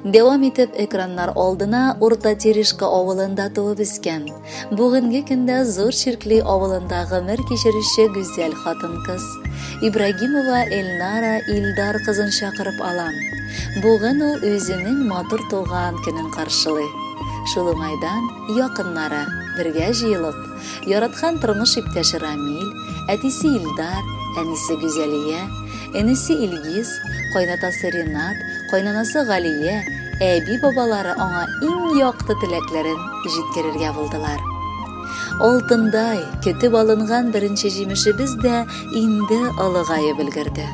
Дәвам итеп экраннар алдына Урта Терешка авылында туып үскән, бүгенге көндә Зур Чиркли авылында гомер кичерүче гүзәл хатын-кыз Ибрагимова Эльнара Илдар кызын чакырып алам. Бүген ул үзенең матур туган көнен каршылый. Шул уңайдан якыннары бергә җыелып, яраткан тормыш иптәше Рамил, әтисе Илдар, әнисе Гүзәлия, энесе Илгиз, кайнатасы Ринат, кайнанасы Галия, әби-бабалары аңа иң якты теләкләрен җиткерергә булдылар. Алтындай көтеп алынган беренче җимешебез дә инде олыгаеп өлгерде.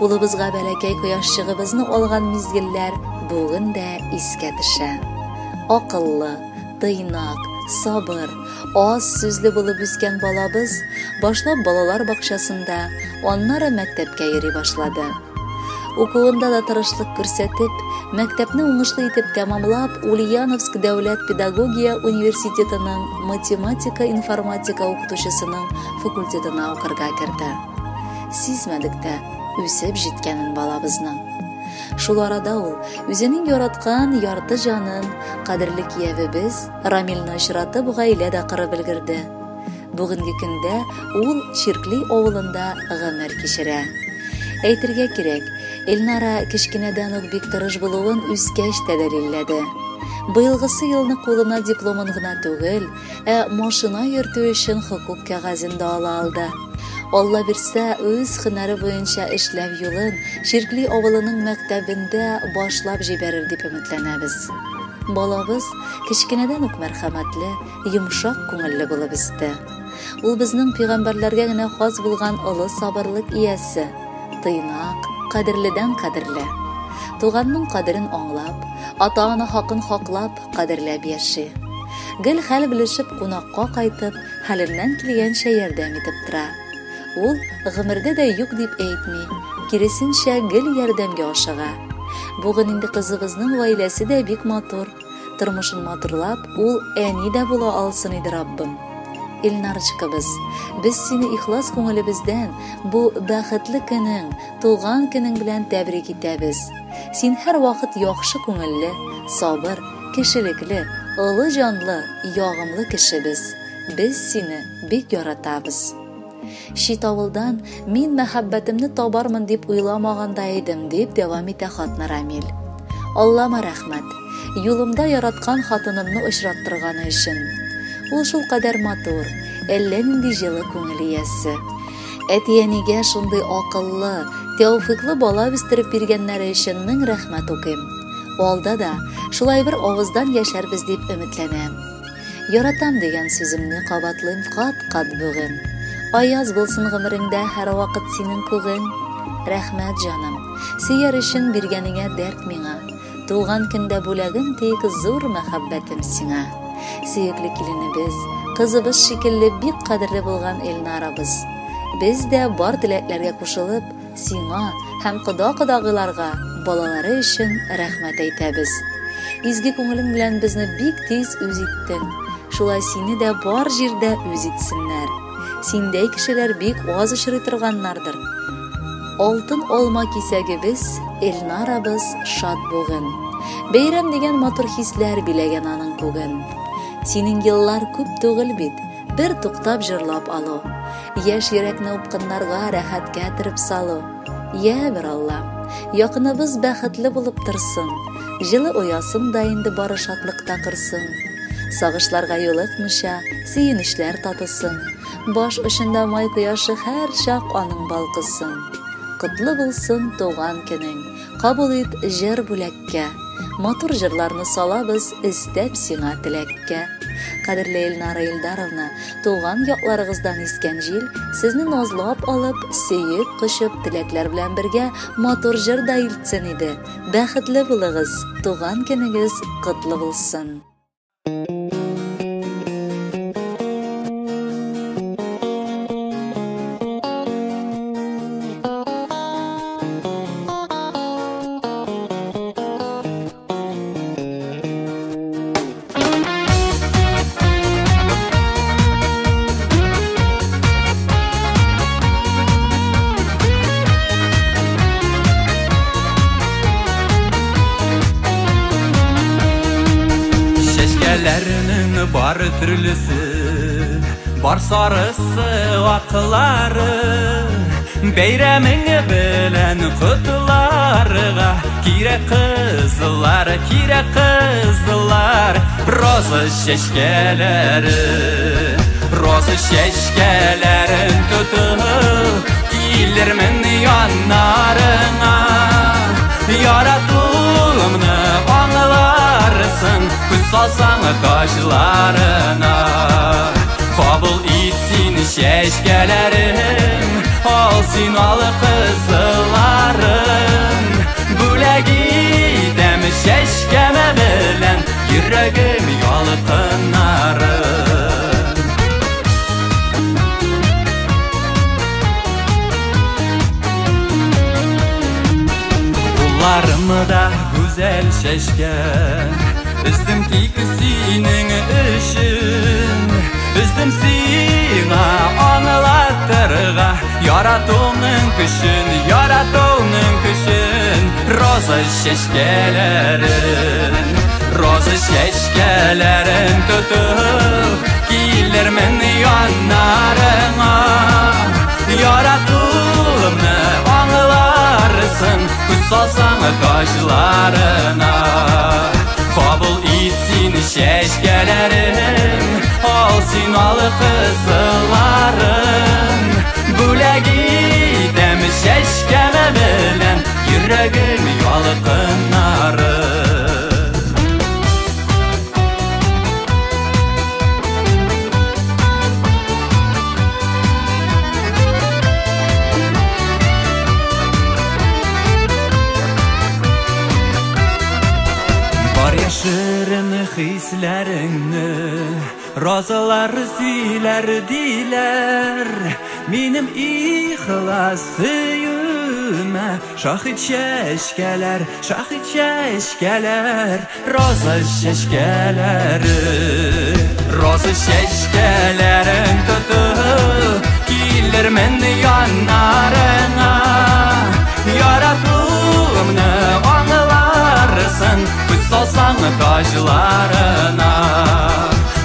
Кулыбызга бәләкәй кояшчыгыбызны алган мизгелләр бүген дә искә төшә. Акыллы, тыйнак, сабыр, аз сүзле булып үскән балабыз башлап балалар бакчасында, аннары мәктәпкә йөри башлады. Укуында да тырышлык күрсәтеп, мәктәпне уңышлы итеп тәмамлап, Ульяновск дәүләт педагогия университетының математика-информатика укытучысының факультетына укырга керде. Сизмәдек тә үсеп җиткәнен балабызның. Шул арада ул үзенең яраткан ярты җанын, кадерле киявебез Рамилне очратып гаилә дә корып өлгерде. Бүгенге көндә ул Чиркли авылында гомер кичерә. Әйтергә кирәк, Эльнара кечкенәдән үк бик тырыш булуын үскәч тә дәлилләде. Быелгысы елны кулына дипломын гына түгел, ә машина йөртү өчен хокук кәгазен дә ала алды. Алла бирсә, үз һөнәре буенча эшләү юлын Чиркли авылының мәктәбендә башлап җибәрер дип өметләнәбез. Балабыз кечкенәдән үк мәрхәмәтле, йомшак күңелле булып үсте. Ул безнең пәйгамбәрләргә генә хас булган олы сабырлык иясе, тыйнак, кадерледән кадерле. Туганның кадерен аңлап, ата-ана хакын хаклап, кадерләп яши. Гел хәл белешеп кунакка кайтып, хәленнән килгәнчә ярдәм итеп тора. Ул гомердә дә юк дип әйтми, киресенчә, гел ярдәмгә ашыга. Бүген инде кызыбызның гаиләсе дә бик матур. Тормышын матурлап, ул әни дә була алсын иде, Раббым. Эльнарочкабыз, без сине ихлас күңелебездән бу бәхетле көнең, туган көнең белән тәбрик итәбез. Син һәрвакыт яхшы күңелле, сабыр, кешелекле, олы җанлы, ягымлы кешебез. Без сине бик яратабыз. Чит авылдан мин мәхәббәтемне табармын дип уйламаган да идем, дип дәвам итә хатны Рамил. Аллама рәхмәт, юлымда яраткан хатынымны очраттырганы өчен. Ул шулкадәр матур, әллә нинди җылы күңел иясе. Әти-әнигә шундый акыллы, тәүфыйклы бала үстереп биргәннәре өчен мең рәхмәт укыйм. Алда да шулай бер авыздан яшәрбез дип өметләнәм. Яратам дигән сүземне кабатлыйм кат-кат бүген. Аяз булсын гомереңдә һәрвакыт синең күгең. Рәхмәт, җаным, сөяр өчен биргәнеңә дәрт миңа. Туган көндә бүләгем тик зур мәхәббәтем сиңа. Сөекле киленебез, кызыбыз шикелле бик кадерле булган Эльнарабыз. Без дә бар теләкләргә кушылып, сиңа һәм кода-кодагыйларга балалары өчен рәхмәт әйтәбез. Изге күңелең белән безне бик тиз үз иттең. Шулай сине дә бар җирдә үз итсеннәр. Синдәй кешеләр бик аз очрый торганнардыр. Алтын алма кисәгебез, Эльнарабыз шат бүген. Бәйрәм дигән матур хисләр биләгән аның күген. Синең еллар күп түгел бит, бер туктап җырлап алу. Яшь йөрәкне упкыннарга рәхәткә төреп салу. Йә, бер Аллам, якыныбыз бәхетле булып торсын, җылы оясын да инде бары шатлыкта корсын. Сагышларга юлыкмыйча, сөенечләр татысын. Баш очында май кояшы һәрчак аның балкысын. Котлы булсын туган көнең, кабул ит җыр бүләккә. Матур җырларны салабыз өстәп сиңа теләккә. Кадерле Эльнара Илдаровна, туган якларыгыздан искән җил сезне назлап алып, сөеп, кочып, теләкләр белән бергә матур җыр да илтсен иде. Бәхетле булыгыз, туган көнегез котлы булсын. төрлесе, бар сарысы, аклары. Бәйрәмең белән котларга кирәк кызлар, кирәк кызлар. Роза чәчкәләре, роза чәчкәләрен тотып килермен яннарыңа. Яратуымны аңларсың, күз салсаң ташларына. Кабул ит син чәчкәләрем, ал син ал кызылларын. Бүләк итәм чәчкәм белән йөрәгем ялкыннарын. Кулларымда гүзәл чәчкә, өздем тик синең өчен. Өздем сиңа аңлатырга яратуның көчен, яратуның көчен. Роза чәчкәләрен, роза чәчкәләрен тотып килермен яннарыңа. Яратуымны аңларсың, күз салсаң ташларына. Кабул ит син чәчкәләрем, ал син ал кызылларын. Бүләк итәм чәчкәм белән йөрәгем ялкыннарын. Бар яшерен хисләреңне розалар сөйләр диләр. Минем ихлас сөюемә шаһит чәчкәләр, шаһит чәчкәләр. Роза чәчкәләре, роза чәчкәләрен тотып килермен яннарыңа. Яратуымны аңларсың, күз салсаң ташларына.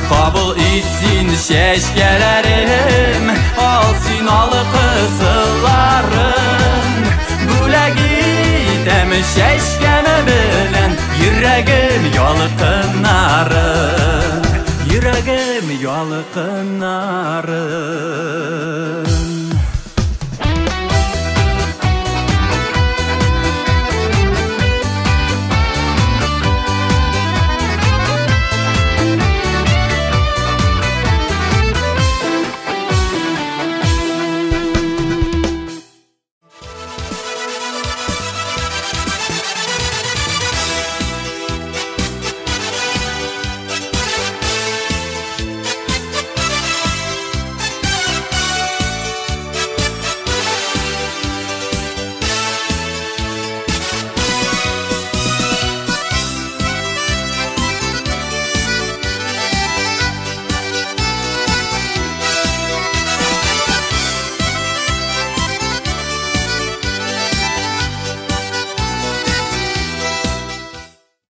Кабул ит син чәчкәләрем, ал син ал кызылларын. Бүләк итәм чәчкәм белән йөрәгем ялкыннарын, йөрәгем ялкыннарын.